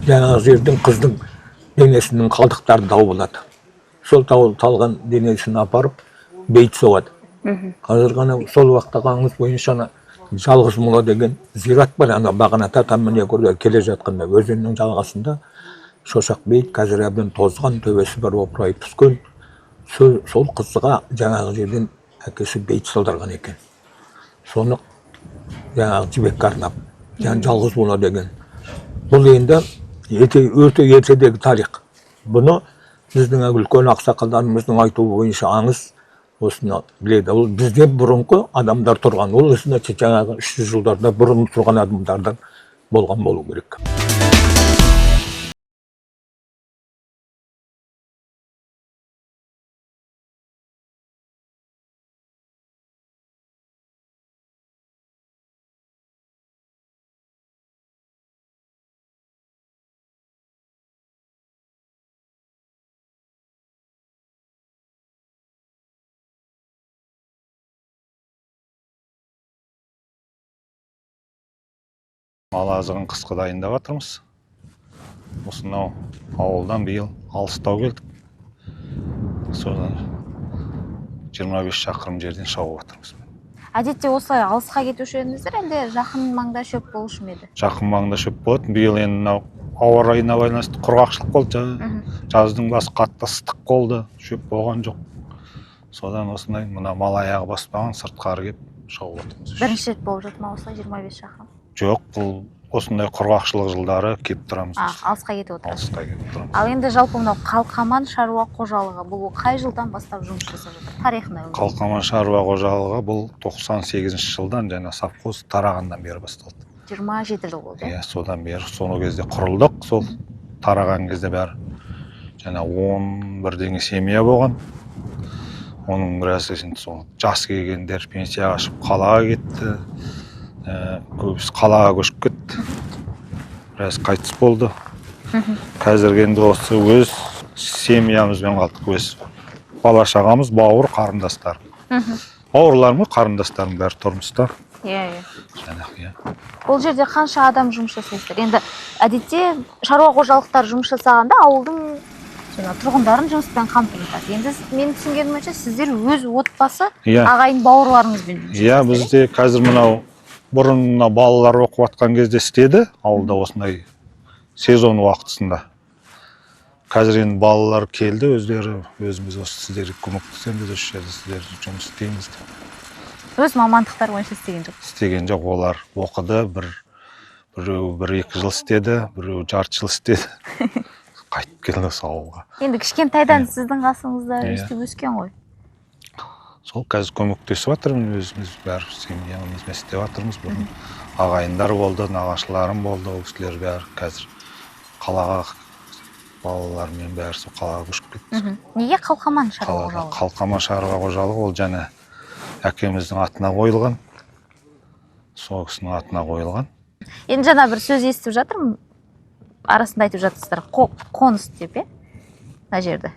[SPEAKER 2] жаңағы жердің қыздың денесінің қалдықтары тауып алады. Сол талған денесін апарып бейіт соғады. Қазір ғана сол уақыттағы аңыз бойынша ана жалғыз мола деген зират бар, ана бағана татам міне көрді келе жатқанда өзеннің жағасында шошақ бейіт, қазір әбден тозған, төбесі бір опырайып түскен. Сол қызға жаңағы жерден әкесі бейіт салдырған екен. Соны жаңағы Жібекке арнап, жаңағы жалғыз мола деген. Бұл енді өте ертедегі тарих. Бұны біздің үлкен ақсақалдарымыздың айтуы бойынша аңыз осыны біледі. Ол бізден бұрынғы адамдар тұрған, ол значит жаңағы 300 жылдарда бұрын тұрған адамдардан болған болу керек.
[SPEAKER 14] Мал азығын қысқы дайындап жатырмыз. Осынау ауылдан биыл алыстау келдік. Содан 25 шақырым жерден шауып жатырмыз.
[SPEAKER 1] Әдетте осылай алысқа кетуші едіңіздер, әлде жақын маңда шөп болушы ма еді?
[SPEAKER 14] Жақын маңда шөп болатын. Биыл енді мынау ауа райына байланысты құрғақшылық болды. Жаздың басы қатты ыстық болды, шөп болған жоқ. Содан осындай мына мал аяғы баспаған сыртқары келіп шауып жатырмыз.
[SPEAKER 1] Бірінші рет болып жатыр ма осылай 25 шақырым?
[SPEAKER 14] Жоқ, бұл Осындай құрғақшылық жылдары келіп тұрамыз.
[SPEAKER 1] Алысқа кетіп отырасыз.
[SPEAKER 14] Алысқа кетіп тұрамыз.
[SPEAKER 1] Ал енді жалпы мынау Қалқаман шаруа қожалығы бұл қай жылдан бастап жұмыс жасап жатыр? Тарихына үңілейік.
[SPEAKER 14] Қалқаман шаруа қожалығы бұл 98 жылдан және совхоз тарағаннан бері басталды.
[SPEAKER 1] 27 жыл болды.
[SPEAKER 14] Иә, содан бері, соны кезде құрылдық, сол тараған кезде бәрі және 10 бірдеңе семья болған. Оның біразы енді сол жас келгендер пенсияға шығып қалаға кетті. Көбісі қалаға көшіп кетті, біраз қайтыс болды. Қазіргі енді осы өз семьямызбен қалдық, өз бала шағамыз, бауыр қарындастар. Бауырларым ғой, қарындастарым бәрі тұрмыста.
[SPEAKER 1] Иә, иә.
[SPEAKER 14] Жаңағы, иә.
[SPEAKER 1] Бұл жерде қанша адам жұмыс жасайсыздар? Енді әдетте шаруа қожалықтар жұмыс жасағанда ауылдың жаңа тұрғындарын жұмыспен қамтып жатады. Енді менің түсінгенім бойынша сіздер өз отбасы, ағайын бауырларыңызбен жұмыс
[SPEAKER 14] Иә, бізде қазір мынау бұрын мына балалар оқып жатқан кезде істеді ауылда осындай сезон уақытысында. Қазір енді балалар келді өздері, өзіміз осы сіздерге көмектесеміз, осы жерде сіздер жұмыс істейміз деп.
[SPEAKER 1] Өз мамандықтары бойынша істеген жоқ.
[SPEAKER 14] Істеген жоқ, олар оқыды, біреу 1-2 жыл істеді, біреу жарты жыл істеді. Қайтып келді осы ауылға.
[SPEAKER 1] Енді кішкентайдан сіздің қасыңызда өстіп өскен ғой.
[SPEAKER 14] Сол қазір көмектесіп жатырмын, өзіміз бәрі семьямызбен істеп жатырмыз. Бұрын ағайындар болды, нағашыларым болды, ол кісілер бәрі қазір қалаға, балалармен бәрі сол қалаға көшіп кетті.
[SPEAKER 1] Неге Қалқаман шаруа қожалығы?
[SPEAKER 14] Қалқаман шаруа қожалығы ол жаңа әкеміздің атына қойылған, сол кісінің атына қойылған.
[SPEAKER 1] Енді жаңа бір сөз естіп жатырмын, арасында айтып жатырсыздар, қоныс деп, мына жерді,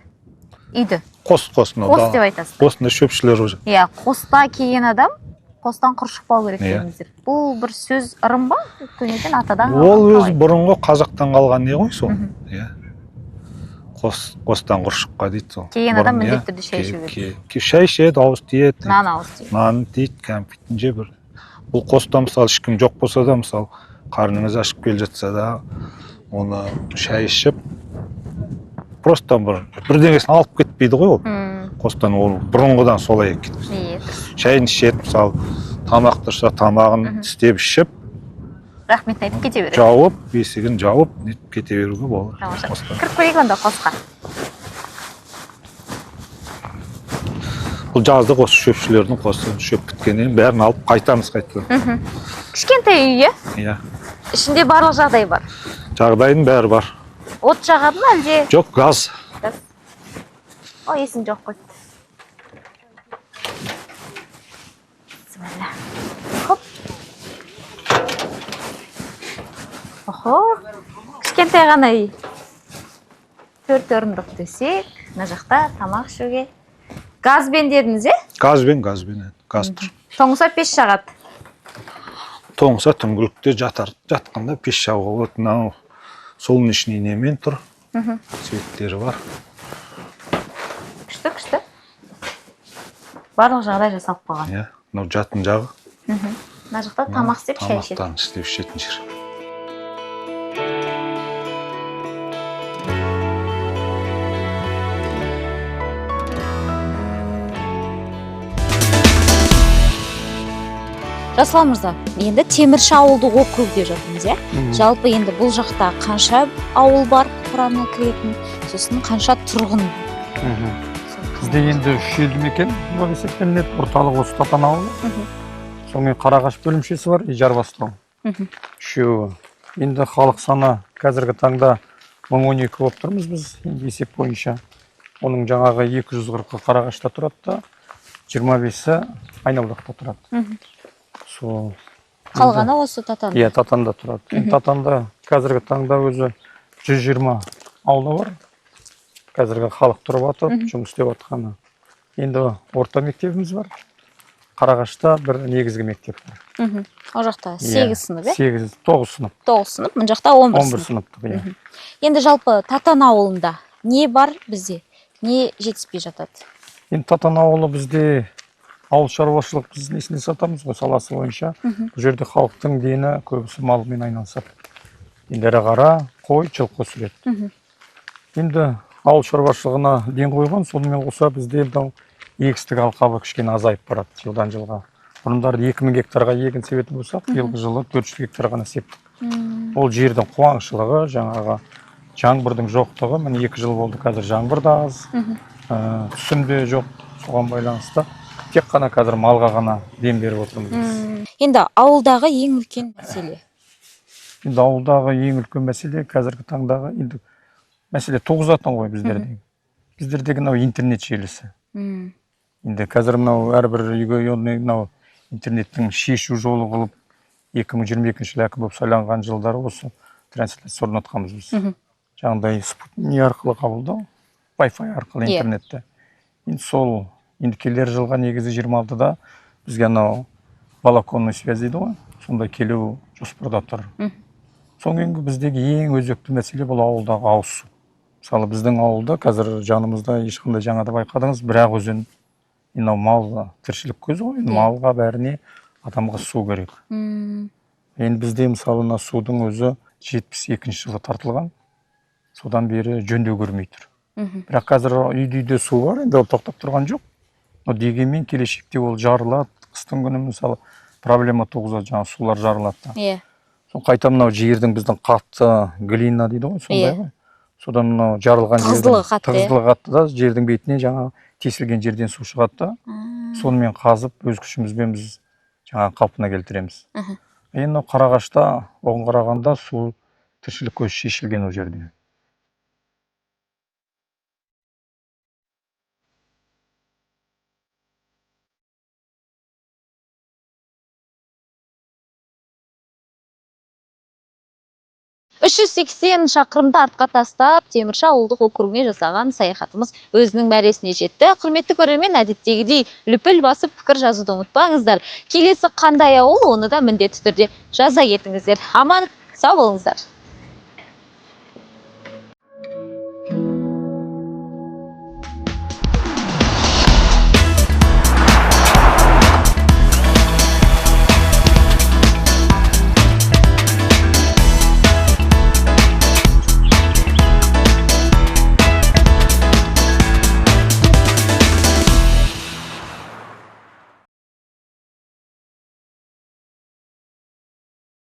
[SPEAKER 1] үйді.
[SPEAKER 14] Қос, қос, мынау
[SPEAKER 1] Қос деп айтасыз.
[SPEAKER 14] Осындай шөпшілер уже.
[SPEAKER 1] Иә, қоста келген адам қостан құр шықпау керек деңіздер. Бұл бір сөз ырым ба? Көнеден атадан қалған
[SPEAKER 14] Ол өз
[SPEAKER 1] қалай?
[SPEAKER 14] бұрынғы қазақтан қалған не ғой сол. Иә. Қостан құр шықпа дейді сол.
[SPEAKER 1] Келген адам
[SPEAKER 14] Бұрын,
[SPEAKER 1] міндетті түрде шай ішу керек.
[SPEAKER 14] Шай ішеді, ауыз тиеді.
[SPEAKER 1] Нан ауыз тиеді.
[SPEAKER 14] Нан тиеді, кәмпитін жеп бір. Бұл қоста мысалы ешкім жоқ болса да, мысалы қарныңыз ашып келе жатса да, оны шай ішіп, просто бірдеңесін алып кетпейді ғой ол. Қостан ол бұрынғыдан солай екен. Шайын ішеді, мысалы, тамақ тұрса тамағын істеп ішіп,
[SPEAKER 1] рахмет айтып кете береді.
[SPEAKER 14] Жауып, есігін жауып, нетіп кете беруге болады.
[SPEAKER 1] Тамаша.
[SPEAKER 14] Қостан.
[SPEAKER 1] Кіріп көрейік онда қосқа.
[SPEAKER 14] Бұл жаздық осы шөпшілердің қосы, шөп біткеннен бәрін алып қайтамыз қайтадан.
[SPEAKER 1] Кішкентай үй, иә?
[SPEAKER 14] Иә.
[SPEAKER 1] Ішінде барлық жағдай бар.
[SPEAKER 14] Жағдайдың бәрі бар.
[SPEAKER 1] От жағады ма әлде?
[SPEAKER 14] Жоқ, газ.
[SPEAKER 1] Газ. О, есім жоқ қойды. Бисмилла. Хоп. Охо, кішкентай ғана үй. 4 орындық төсек, мына жақта тамақ ішуге. Газбен дедіңіз, е?
[SPEAKER 14] Газбен, газбен, газ тұр.
[SPEAKER 1] Тоңса пеш жағады.
[SPEAKER 14] Тоңса түнгілікте жатқанда пеш жағуға болады. Мынау солнечный немен тұр. Светтері бар.
[SPEAKER 1] Күшті, күшті. Барлық жағдай жасалып қойған.
[SPEAKER 14] Иә, мынау жатын жағы.
[SPEAKER 1] Мына жақта тамақ істеп шай ішеді.
[SPEAKER 14] Тамақтан істеп ішетін жер.
[SPEAKER 1] Жасұлан мырза, енді Темірші ауылдық округ деп жатырмыз, иә? Жалпы енді бұл жақта қанша ауыл бар құрамына кіретін, сосын қанша тұрғын?
[SPEAKER 10] Бізде енді 3 елді мекен болып есептелінеді. Орталық осы Татан ауылы. Сонымен Қарағаш бөлімшесі бар, Жарбастау. Үшеуі. Енді халық саны қазіргі таңда 1012 болып тұрмыз біз, енді есеп бойынша. Оның жаңағы 240-ы Қарағашта тұрады да, 25-і Айналдақта тұрады. Сол.
[SPEAKER 1] Қалғаны осы Татанда.
[SPEAKER 10] Иә, Татанда тұрады. Енді Татанда қазіргі таңда өзі 120 аула бар. Қазіргі халық тұрып жатыр, жұмыс істеп жатқаны. Енді орта мектебіміз бар. Қарағашта бір негізгі мектеп бар.
[SPEAKER 1] Ол жақта 8 сынып, иә?
[SPEAKER 10] 8, 9 сынып.
[SPEAKER 1] 9 сынып, мына жақта 11
[SPEAKER 10] 11
[SPEAKER 1] сынып.
[SPEAKER 10] сыныптық, иә.
[SPEAKER 1] Енді жалпы Татан ауылында не бар бізде? Не жетіспей жатады?
[SPEAKER 10] Енді Татан ауылы бізде ауыл шаруашылық біз несіне сатамыз ғой, саласы бойынша. Бұл жерде халықтың дені көбісі малмен айналысады. Енді ірі қара, қой, жылқы өсіреді. Енді ауыл шаруашылығына ден қойған, сонымен қоса бізде мынау егістік алқабы кішкене азайып барады жылдан жылға. Бұрындары 2000 гектарға егін себетін болсақ, биылғы жылы 400 гектар ғана септік. Ол жердің қуаңшылығы, жаңағы жаңбырдың жоқтығы, міне 2 жыл болды қазір жаңбыр да аз, түсім де жоқ, соған байланысты тек қана қазір малға ғана дем беріп отырмыз біз.
[SPEAKER 1] Енді ауылдағы ең үлкен мәселе?
[SPEAKER 10] Енді ауылдағы ең үлкен мәселе қазіргі таңдағы енді мәселе туғызатын ғой біздердегі. Біздердегі мынау интернет желісі. Енді қазір мынау әрбір үйге мынау интернеттің шешу жолы қылып 2022 жылы әкім болып сайланған жылдары осы трансляция орнатқанбыз біз. Жаңағыдай не арқылы қабылдау, Wi-Fi арқылы интернетті. Енді сол енді келер жылға негізі 26-да бізге анау волоконный связь дейді ғой, сондай келу жоспарда тұр. Содан кейінгі біздегі ең өзекті мәселе бұл ауылдағы ауыз су. Мысалы біздің ауылда қазір жанымызда ешқандай, жаңа да байқадыңыз, бір-ақ өзен. Мынау мал тіршілік көзі ғой, енді малға бәріне адамға су керек. Енді бізде мысалы мына судың өзі 72 жылы тартылған, содан бері жөндеу көрмей тұр. Бірақ қазір үйде су бар, енді ол тоқтап тұрған жоқ. Но дегенмен келешекте ол жарылады, қыстың күні мысалы проблема туғызады, жаңағы сулар жарылады да. Сол қайта мынау жердің біздің қатты глина дейді ғой, сондай ғой. Содан мынау жарылған жердің
[SPEAKER 1] Тығыздылығы қатты, иә.
[SPEAKER 10] тығыздылығы қатты да, жердің бетіне жаңағы тесілген жерден су шығады да. Сонымен қазып өз күшімізбен біз жаңағы қалпына келтіреміз. Енді мынау Қарағашта оған қарағанда су тіршілік көзі шешілген ол жерде.
[SPEAKER 1] 380 шақырымды артқа тастап, Темірші ауылдық округіне жасаған саяхатымыз өзінің мәресіне жетті. Құрметті көрермен, әдеттегідей лүпіл басып пікір жазуды ұмытпаңыздар. Келесі қандай ауыл, оны да міндетті түрде жаза кетіңіздер. Аман, сау болыңыздар.